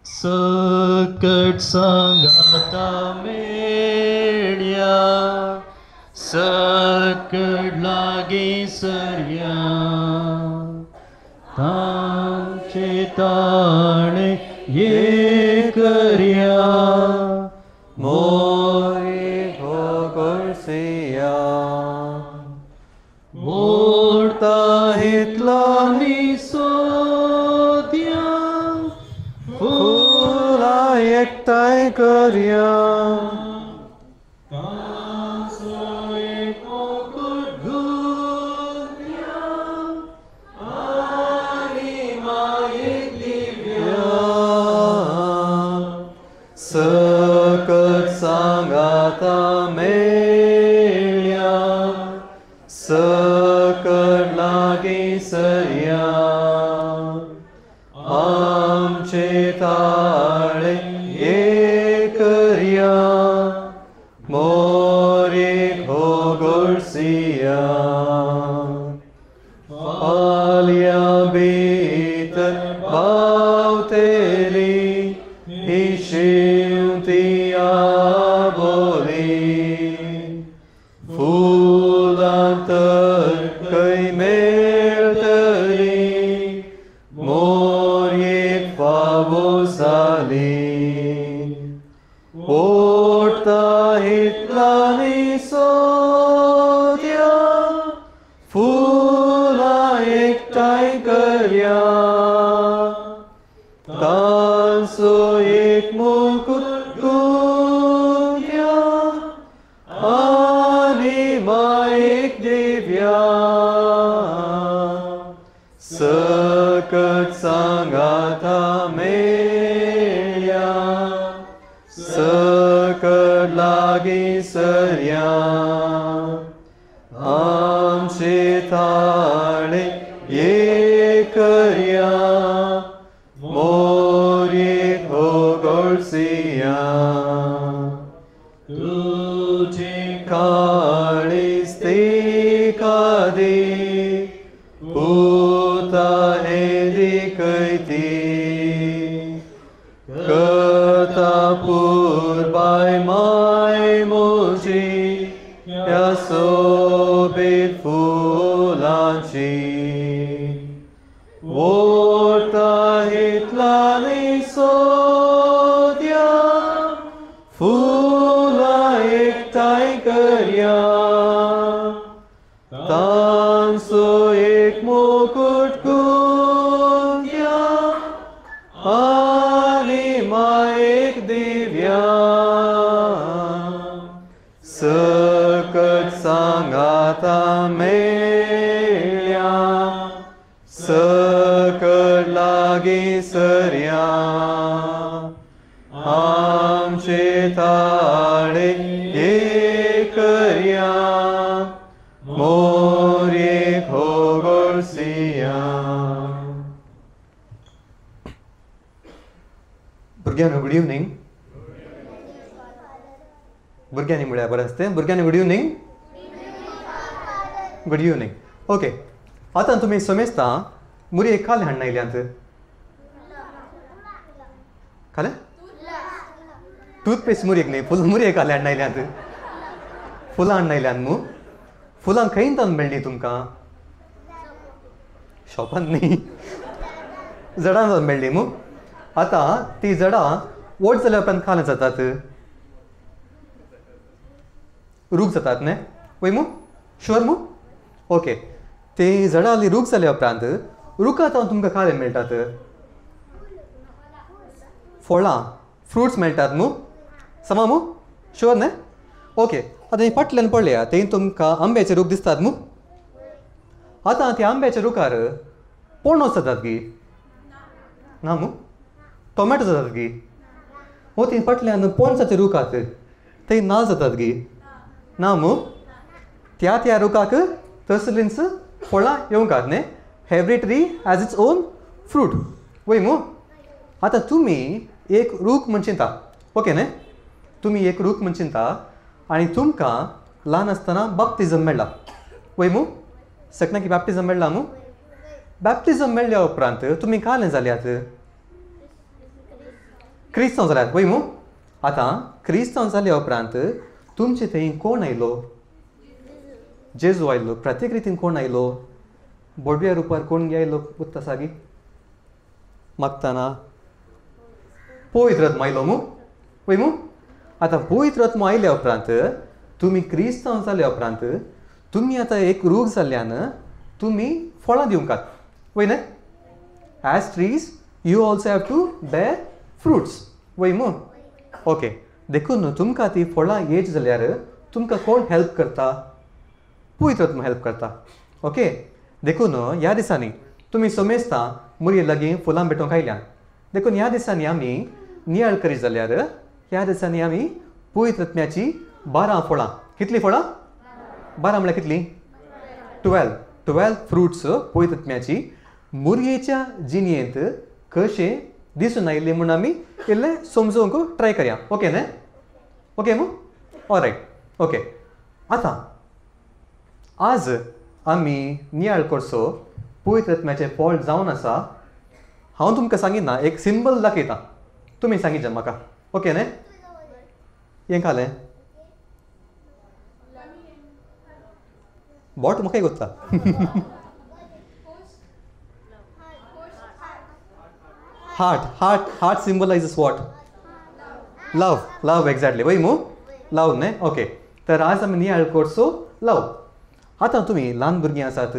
सकट सांगाता मेळया, सकट लागीं सरया, तांचे ताणे ये करया, मोरे होगोळसिया. मोडता हितलांनी सोदया, फुलां एकठांय करया, तांचो एक मुकुट गुंथया, आनी मायेक दिवया. सकट सांगाता मेळया, सकट लागीं सरया, आमचे ताळे एक करया, मोरेक होगोळसिया. फाल्यां भितर पावतली ही शिंवती आबोली, फुलां तर खंय मेळटली, मोरयेक फावो जाली. ओडटा हितलांनी सोदया, फुलां एकठांय करया, तांचो एक मुकुट गुंथया, आनी मायेक दिवया. सकट सांगाता मेळया, सकट लागीं सरया, आमचे ताळे एक करया, मोरयेक होगोळसिया. तुजें काळीज तिका दी, पुता हें दिकयती, करता पुरबाय माय म्हजी, ह्या सोबीत फुलांची. ओडटा हितलांनी सोदया, फुलां एकठांय करया, तांचो एक मुकुट गुंथया, आनी मायेक दिवया. सकट सांगाता मेळया, सकट लागीं सरया, आमचे ताळे एक करया, मोरयेक होगोळसिया. भुरग्यांनो गुड इवनींग. भुरग्यांनी म्हळ्यार बरें आसता. भुरग्यांनी good evening. Good evening. Okay, आतां तुमी समेजता मुरयेक खालें हाडना येयल्यांत, खालें टूथपेस्ट मुरयेक न्ही, फुल मुरयेक खालें हाडना येयल्यांत, फुलां हाडना येयल्यांत मू. फुलां खंय तान मेळ्ळीं तुमकां? शॉपान न्ही, जडां जावन मेळ्ळीं मू. आतां ती जडां व्हड जाल्या उपरांत खालें जातात, रूख जातात न्ही, वय मू? शुअर मू? ओके, ते झाडां रूख जाल्या उपरांत रुखांत हांव तुमकां खालें मेळटात, फळां फ्रुट्स मेळटात मू, समा मू? शुअर न्ही? ओके, आतां ही फाटल्यान पळया, थंय तुमकां आंब्याचे रूख दिसतात मू. आतां त्या आंब्याच्या रुखार पणस जातात गी ना मू? टोमॅटो जातात गी? हो थंय फाटल्यान पणसाचे रूख आसात, थंय नाल्ल जातात गी ना मू? त्या त्या रुखाक तसलींच फळां येवंक आसात न्ही. Every tree has its own fruit, वय मू? आतां तुमी एक रूख म्हण चिंता, ओके न्ही? तुमी एक रूख म्हण चिंता आनी तुमकां ल्हान आसतना बाप्तिजम मेळ्ळा, वय मू? सगळ्यांक बॅप्टिजम मेळ्ळा मू? बॅप्टिजम मेळ्ळ्या उपरांत तुमी कालें जाल्यात, क्रिस्तांव जाल्यात वय मू. आतां क्रिस्तांव जाल्या उपरांत तुमचे थंय कोण आयलो? जेजू आयलो. प्रत्येक रितीन कोण आयलो? बोडव्या रुपार कोण आयलो उत्ता सागी मागताना? पवित्र आत्मो आयलो मू वय मू. आतां पवित्र आत्मो आयल्या उपरांत तुमी क्रिस्तांव जाल्या उपरांत तुमी आतां एक रूख जाल्ल्यान तुमी फळां दिवंकात वय न्हय? As trees you also have to bear fruits वय मू. ओके, देखून तुमकां ती फळां येच जाल्यार तुमकां कोण हेल्प करता? पवित्र आत्मो हेल्प करता. ओके, देखून ह्या दिसांनी तुमी समेस्तां मुरये लागीं फुलां भेटोवंक आयल्यान, देखून ह्या दिसांनी आमी नियाळ करीत जाल्यार ह्या दिसांनी आमी पवित्र आत्म्याची 12 फळां. कितलीं फळां? 12 म्हळ्यार कितलीं? 12. 12 फ्रुट्स पवित्र आत्म्याची मुरयेच्या जिणेंत कशें दिसून आयिल्लें म्हूण आमी इल्लें समजूंक ट्राय करया. ओके न्हय? ओके मू? ऑलरायट. ओके, आतां आज आमी नियाळ करचो पवित्र आत्म्याचें फळ जावन आसा. हांव तुमकां सांगिना, एक सिंबल दाखयता, तुमी सांगिजा म्हाका. ओके न्हय? हें खालें बोट म्हाका कोत्ता. Heart, heart, heart symbolizes what? Love, love exactly. वय मू? लव न्हय? ओके, तर आज आमी नियाळ करचो लव. आतां तुमी ल्हान भुरगीं आसात,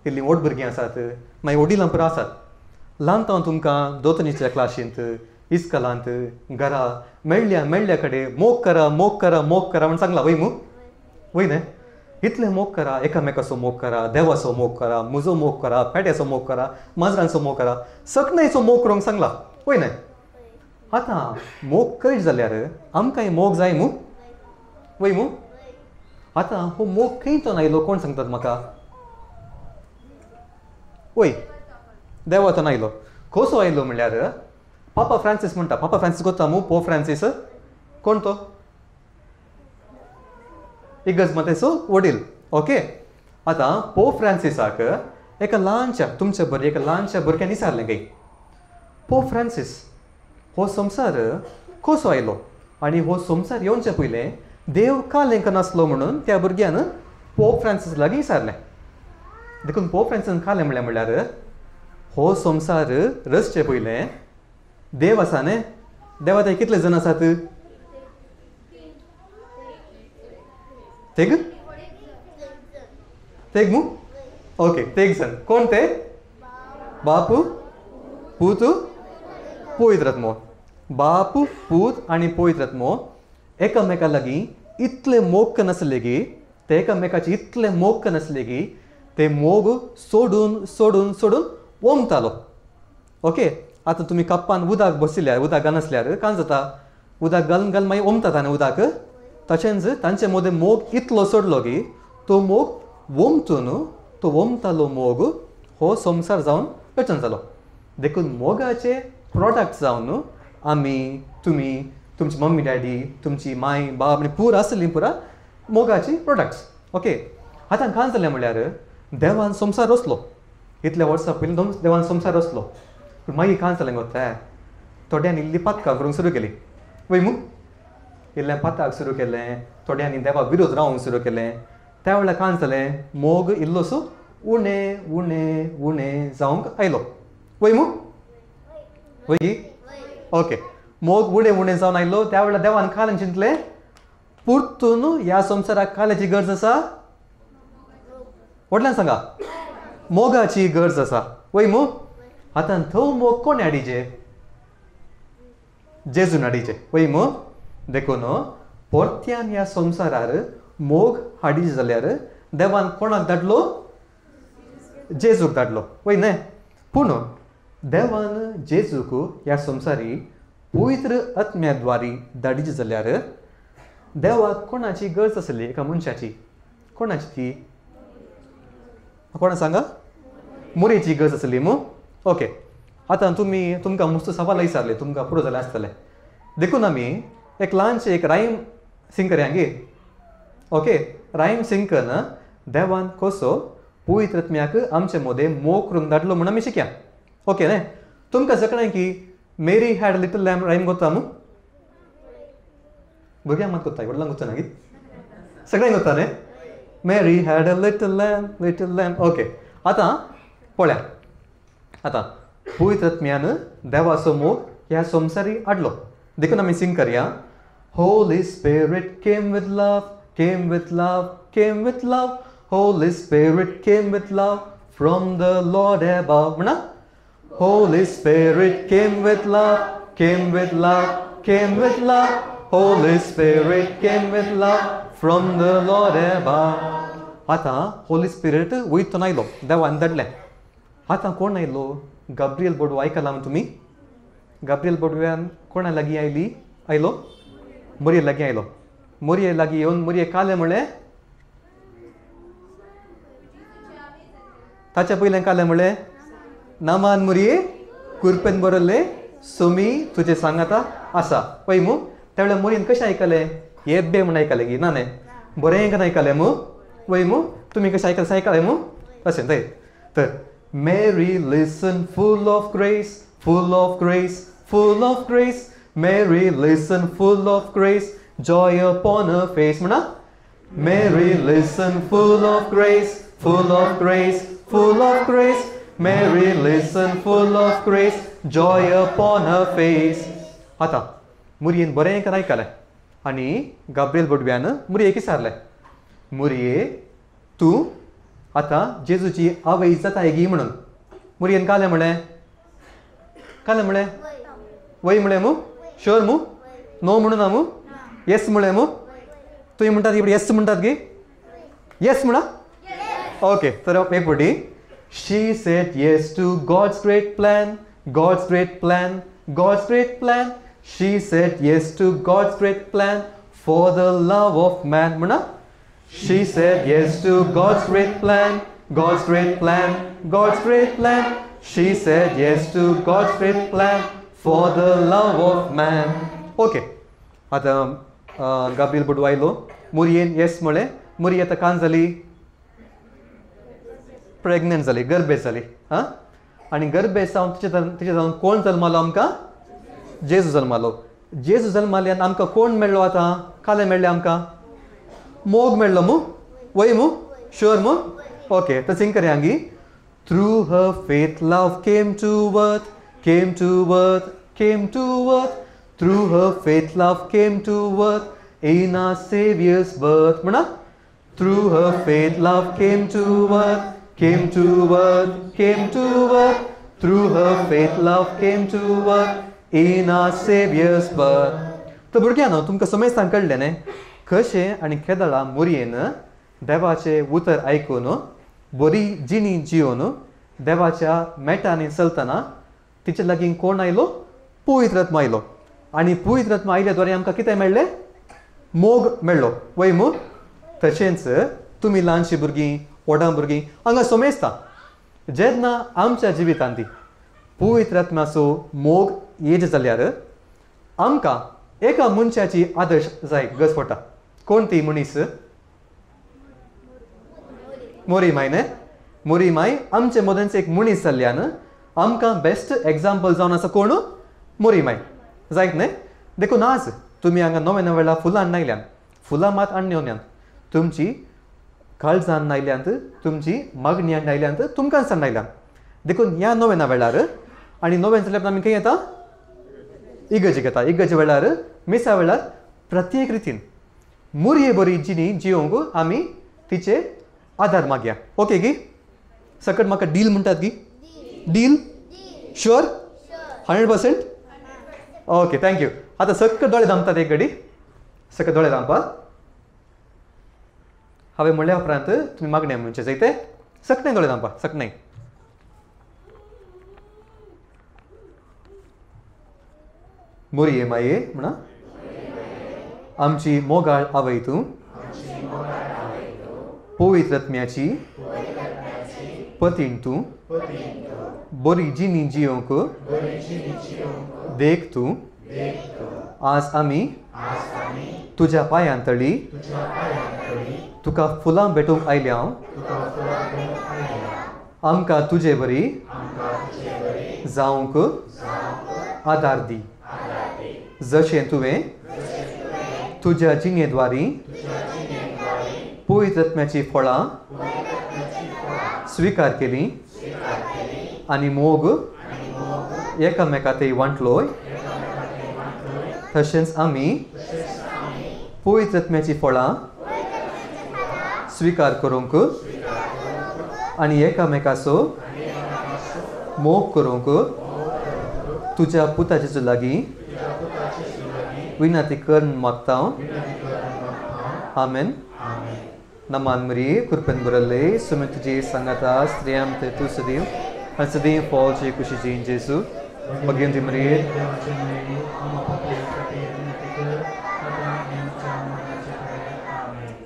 इल्लीं व्हड भुरगीं आसात, मागीर वडिलां पुरो आसात. ल्हान तावन तुमकां दोतोनीच्या क्लासींत, इस्कलांत, घरा मेळ्ळ्या मेळ्ळ्या कडेन मोग करा मोग करा मोग करा म्हूण सांगलां वय मू? वय न्हय? इतलें मोग करा, एकामेकाचो मोग करा, देवाचो मोग करा, म्हजो मोग करा, पेट्याचो मोग करा, माजरांचो मोग करा, सकण्याचो मोग करूंक सांगला वय न्हय? आतां मोग करीत जाल्यार आमकांय मोग जाय मू? वय मू? आतां हो मोग खंय तो आयलो कोण सांगतात म्हाका? वय, देवातून आयलो. कसो आयलो म्हणल्यार पापा फ्रांसीस म्हणटा. पापा फ्रांसीस कोत्ता मू? पोप फ्रांसीस कोण तो? इगर्ज मातेचो वडील. ओके, आतां पोप फ्रांसिसाक एका ल्हानशा तुमच्या बरें एका ल्हानशा भुरग्यान विचारलें खंय, पोप फ्रांसीस हो संवसार कसो आयलो आनी हो संवसार येवचे पयलें देव काल नासलो म्हणून त्या भुरग्यान पोप फ्रांसीस लागीं विचारलें. देखून पोप फ्रांसीसान कालें म्हणलें म्हणल्यार हो संवसार रचचे पयलें देव आसा न्हय? देवा थंय कितले जण आसात? तेग तेग मू? ओके, तेग जण. कोण ते? बापू, पूत, पवित्र आत्मो. बापू, पूत आनी पवित्र आत्मो एकामेका लागीं इतले मोग नासले की ते एकामेकाचे इतले मोग नासले की ते मोग सोडून सोडून सोडून ओमतालो. ओके, आतां तुमी कप्पान उदक बशिल्ल्यार, उदक घालनासल्यार कांय जाता? उदक घालून घालून मागीर ओमतात न्ही उदक. तशेंच तांचे मदें मोग इतलो सोडलो की तो मोग ओमतून तो ओमतालो मोग हो संवसार जावन रचन जालो. देखून मोगाचे प्रोडक्ट जावन आमी, तुमी, तुमची मम्मी डॅडी, तुमची माय बाब आनी पूर आसली पुरा मोगाची प्रोडक्ट्स. ओके, आतां कांय जालें म्हणल्यार देवान संवसार रचलो. इतल्या वर्सां पयलीं देवान संवसार रचलो. पूण मागीर कांय जालें गो, थोड्यांनी इल्ली पातकां करूंक सुरू केली वय मू? इल्लें पाताक सुरू केलें, थोड्यांनी देवाक विरोध रावंक सुरू केलें. त्या वेळार कांय जालें, मोग इल्लोसो उणें उणें उणें जावंक आयलो वय मू? वय? ओके, मोग उणें उणें जावन आयलो. त्या वेळार देवान कालें चिंतलें, परतून ह्या संवसाराक काल्याची गरज आसा? व्हडल्यान सांगा, मोगाची गरज आसा वय मू? आतां थंय मोग कोण हाडीचे? जेजून हाडीचे वय मू? देखून परत्यान ह्या संवसारार मोग हाडीचे जाल्यार देवान कोणाक धाडलो? जेजूक धाडलो वय न्हय? पूण देवान जेजूक ह्या संवसारी पवित्र आत्म्याद्वारी धाडीचे जाल्यार देवाक कोणाची गरज आसली? एका मनशाची. कोणाची ती? कोणा सांगा? मुरेची गरज आसली मू? ओके, आतां तुमी तुमकां मस्त सवाल विचारले, तुमकां पुरो जालें आसतलें. देखून आमी एक ल्हानशें एक रायम सिंग करया गे. ओके, रायम सिंग करन देवान कसो पवित्र आत्म्याक आमचे मदें मोग करूंक धाडलो म्हूण आमी शिकया. ओके न्हय? तुमकां सगळ्यांक की Mary had little lamb rhyme गोता मू? भुरग्यांक मात कोत्ता, व्हडल्यांक कोत्ता ना गी? सगळ्यांक कोत्ता न्ही? Mary had a little lamb, little lamb. Okay, आतां पळया, आतां पवित्र आत्म्यान देवाचो मोग ह्या संवसारी हाडलो, देखून आमी सिंग करया. Holy Spirit came with love, came with love, came with love. Holy Spirit came with love from the Lord above. म्हणा, Holy Spirit came with love, came with love, came with love. Holy Spirit came with love from the Lord above. आतां Holi spirit वयतून आयलो, देवान धाडलें. आतां कोण आयलो? Gabriel बोडवो. आयकलां तुमी? गाब्रियल बोडव्यान कोणा लागीं आयली? आयलो मोरये लागीं आयलो. मोरये लागीं येवन मोरये कालें म्हळें, ताच्या पयलें कालें म्हळें, नामान मोरये कुरपेन बरयल्लें सोमी तुजें सांगाता आसा. पळय मू, त्या वेळार मोरयेन कशें आयकलें? येब्बे म्हूण आयकलें गी ना न्ही? बरें करून आयकलें मू? वय मू, तुमी कशें आयकलें आयकलें मू? तशें थंय. तर Mary listen full of grace, full of grace, full of grace. Mary listen full of grace, joy upon her face. म्हणा, Mary listen full of grace, full of grace, full of grace. Mary listen full of grace, joy upon her face. आतां मुरयेन बरें करून आयकलें आनी Gabriel बोडव्यान मुरयेक विचारलें, मुरये तूं आतां जेजूची आवय जाताय गी म्हणून. मुरयेन कालें म्हळें, कालें म्हळें, वय म्हळें मू? शुअर मू? नो म्हणून ना मू? येस म्हळें मू? तुमी म्हणटात की येस म्हणटात गी? येस म्हणा. ओके, तर एक फावटी. She said yes to God's great plan, God's great plan, God's great plan. She said yes to God's great plan for the love of man. म्हणा, She said yes to God's great plan, God's great plan, God's great plan. She said yes to God's great plan for the love of man. Okay, आतां Gabriel बोडवो आयलो, मोरयेन येस म्हळें. मोरये आतां कान जाली? Pregnant जाली, गर्भेस जाली. आं, आनी गर्भेस जावन तिचे जावन कोण जल्मालो आमकां? जेजू जल्मालो. जेजू जल्माल्यान आमकां कोण मेळ्ळो आतां? कालें मेळ्ळें आमकां? मोग मेळ्ळो मू? वय मू? शुअर मू? ओके, तर सिंग करया गी. Through her faith love came to earth, came to earth, came to earth. Through her faith love came to earth in our Saviour's birth. म्हणा, Through her faith love came to earth, came to earth, came to earth. Through her faith love came to earth in our Saviour's birth. तर भुरग्यांनो, तुमकां समजतां कळ्ळें न्ही कशें आनी केदळा मोरयेन देवाचें उतर आयकून बरी जिणी जियोन देवाच्या मेटांनी चलतना तिचे लागीं कोण आयलो? पवित्र आत्मा आयलो. आनी पवित्र आत्मा आयल्या द्वारे आमकां कितें मेळ्ळें? मोग मेळ्ळो. वय मू? तशेंच तुमी ल्हानशीं भुरगीं, व्हडां भुरगीं हांगा समजता, जेन्ना आमच्या जिवितांत पवित्र आत्म्याचो मोग येत जाल्यार आमकां एका मनशाची आदर्श जाय, गरज पडटा. कोण ती मनीस? मोरी माय न्ही? मोरी माय आमचे मदनच एक मनीस जाल्ल्यान आमकां बेस्ट एग्जाम्पल जावन आसा कोण? मोरी माय. जायत न्ही? देखून आज तुमी हांगा नव्या नव्या वेळार फुलां हाडून आयल्यात. फुलां मात हाडून येवनात, तुमची काळजान हाडून आयल्यांत, तुमची मागणी हाडून आयल्यांत, तुमकां हाडून आयल्यात. देखून ह्या नव्या वेळार आनी नव्यान जाल्यार आमी खंय येता? इगर्जेक येता. इगर्जे वेळार, मिसा वेळार प्रत्येक रितीन मोरये बरी जिणी जियोंक आमी तिचे आदार मागया. ओके गी? सकट म्हाका डील म्हणटात गी? Deal? Sure? 100%? Okay, thank you. आतां सक्क दोळे धांपतात एक घडी, सक्क दोळे धांपा. हांवें म्हणल्या उपरांत तुमी मागणें म्हणचें जायते. सकणे दोळे धांपा, सकणे. मोरये माये म्हणा, आमची मोगाळ आवय तूं, पवित्र आत्म्याची पतीण तूं, बरी जिणी जियोंक देख तूं. आज आमी तुज्या पांयां तळी तुका फुलां भेटूंक आयल्या. आमकां तुजे बरी जावंक आदार दी. जशें तुवें तुज्या जिणेद्वारी पवित्र आत्म्याची फळां स्विकार केली आनी मोग एकामेका ते वांटलोय, तशेंच आमी पवित्र आत्म्याची फळां स्विकार करूंक आनी एकामेकाचो मोग करूंक तुज्या पुताचे लागीं विनंती कर मागता. आमेन. नमान मरिये, कृपेन भरले, सुमे तुजे सांगाता, स्त्रियां भितर तूं सदैव आनी सदैव फळचे कुशीचे जेजू. भगिनी मरिये,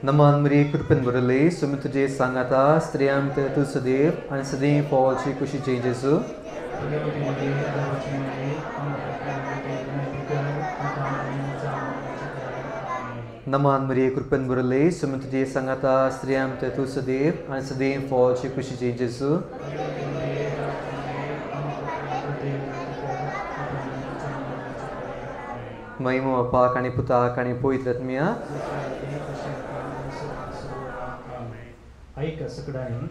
नमान मरिये, कृपेन भरले, सुमे तुजे सांगाता, स्त्रियां भितर तूं सदैव आनी सदैव फळचे कुशीचे जेजू. नमान मरिये, कृपेन भरले, सुमे तुजे सांगाता, स्त्रियां भितर तूं सदैव आनी सदैव फळचे कुशीचे जेजू. महिमा बापाक आनी पुताक आनी पवित्र आत्म्याक. आयका सगळ्यांनी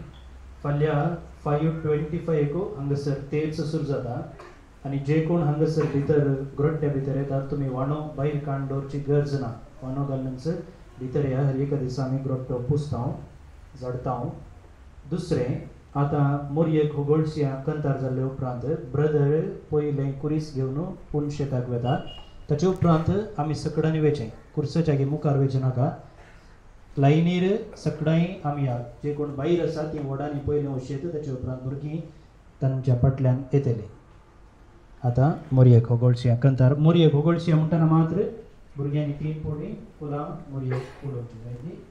फाल्यां 5:25 हांगासर तेच सुरू जाता आनी जे कोण हांगासर भितर ग्रोट्ट्या भितर येतात तुमी वाणो भायर काडून दवरची गरज ना. वाणो घालून भितर ह्या हर एका दिसा आमी ग्रोट्टो पुसता झडता. दुसरें, आतां मोरयेक होगोळसिया कंतार जाल्ले उपरांत ब्रदर पयलें कुरीस घेवन पुनशेताक वेता. ताचे उपरांत आमी सकडांनी वेचें, कुर्साच्या मुखार वेचें नाका. लायनीर सकडांय आमी या जे कोण भायर आसा ती व्हडांनी पयलें वशेत, ताचे उपरांत भुरगीं तांच्या फाटल्यान येतलीं. आतां मोरयेक होगोळसिया कंतार. मोरयेक होगोळसिया म्हणटना मात्र भुरग्यांनी 3 पोडी फुलां मोरयेक उडोवची जाय ती.